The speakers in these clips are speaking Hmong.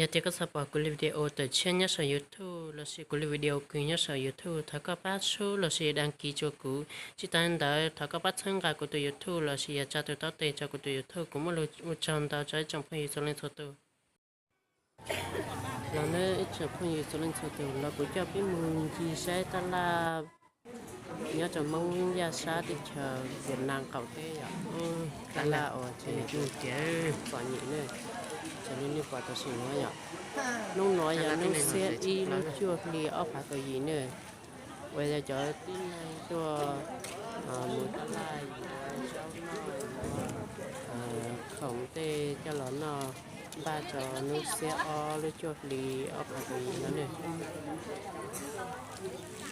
Yog tias koj xav pom kuv li video tawm tshiab nyob saum YouTube lossis kuv li video kws nyob saum YouTube, thov koj pab sub lossis đăng ký rua kuv. Tsis tas ntawd thov koj pab txhawb nqa kuv tus YouTube lossis yog tsa tus taub tes rau kuv tus YouTube. Kuv muaj lus ua tsaug ntau rau ib tsoom phooj ywg txhua leej txhua tus. Los nawb ib tsoom phooj ywg txhua leej txhua tus, los kuv coj peb mus ncig saib taj laj nyob rau Hmoob Yaj Sab teb chaws Việt Nam qaum teb yom. Taj laj uas tseem txom nyem ne, raws li nej pom tam sim no yom. Hnub no yog hnub xiab ib lub cuaj hli ob phav kaum yim ne, uas yog cov tib neeg tuaj mus taj laj yuav zaub noj, khoom tej coj los noj npaj rau hnub xiab ob lub cuaj hli ob phav kaum yim no ne.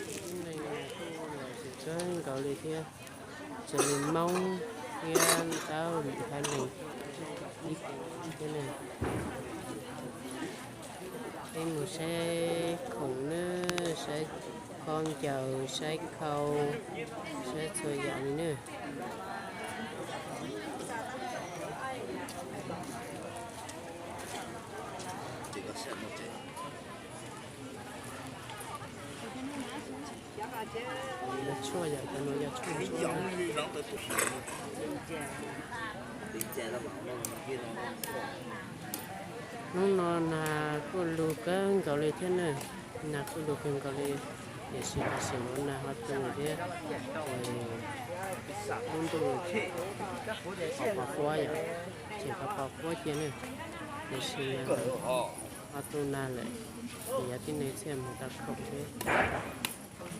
Tib neeg kuj lom zem kawg nkaus li thiab, raws li Hmoob thiab Dawb Lwm Haiv Neeg ib thiab ne. Peb mus saib khoom nawb, saib khaub ncaws, saib khau, saib txhua yam li nawb. Yog tshuaj yom, cov no yog tshuaj. Hnub no nag kuj lug kawg nkaus li thiab ne, nag kuj lug kawg nkaus li, tiam sis tam sim no nag ho tu thiab. Lub ntuj qhov pos huab yom, tseem qhov pos huab cia ne, tiam sis ho tu nag lawm, ces yog tib neeg thiaj mus tau khoom thiab.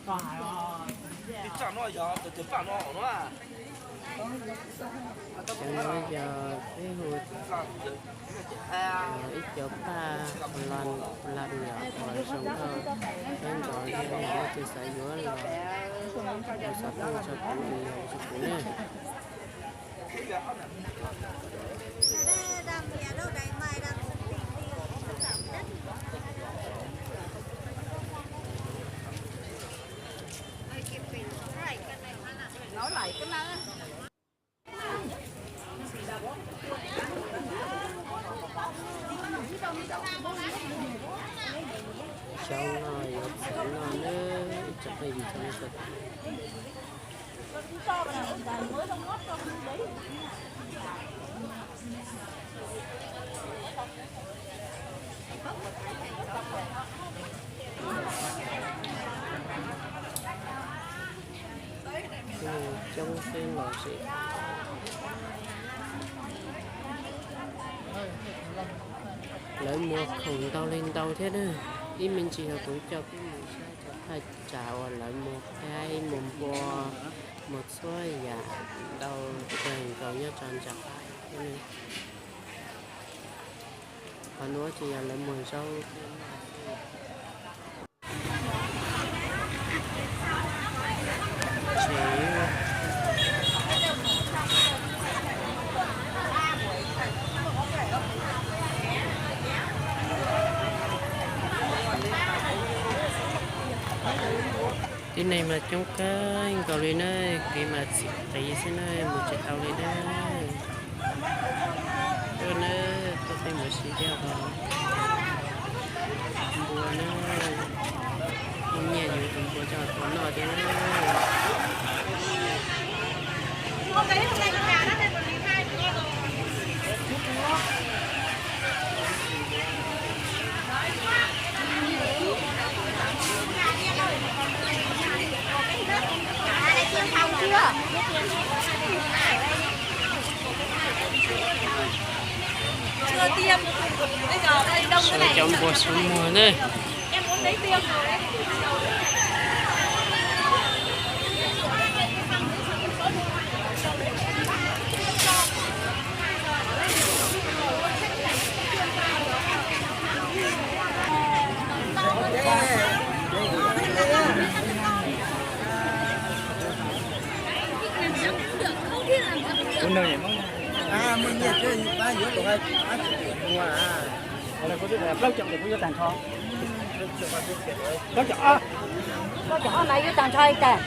Cov no yog peb hu ib cov paj las yom, uas zoo nkauj kawg nkaus li, yog leej twg xav yuav los hu xov tooj rau kuv, rau kuv ne. Xyov no yuav txawv no nawb, ib tsoom phooj ywg txhua leej txhua tus. Coob xwb los sis lawv muag khoom ntau li ntau thiab na. Ib me ntsis no kuv coj peb mus saib cov thaj tsam uas lawv muag qaib, muag npua, muag txhua yam ntau kawg nkaus nyob rau nram qab thiab. Qhov nuav ces yog lawv muag zaub. Tib neeg mas coob kawg nkaus li na, kev mas txim qiv xwb na, mus tsis tau li na. Tuaj na, tuaj peb mus ua si thiab os. Npua na, muaj nyiaj yuav tus npua coj tua noj thiab na. Sau cov npua suav muag na. Plaub caug, plaub caug ob na yuav tag nrho li tas.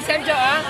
Xem rồi á.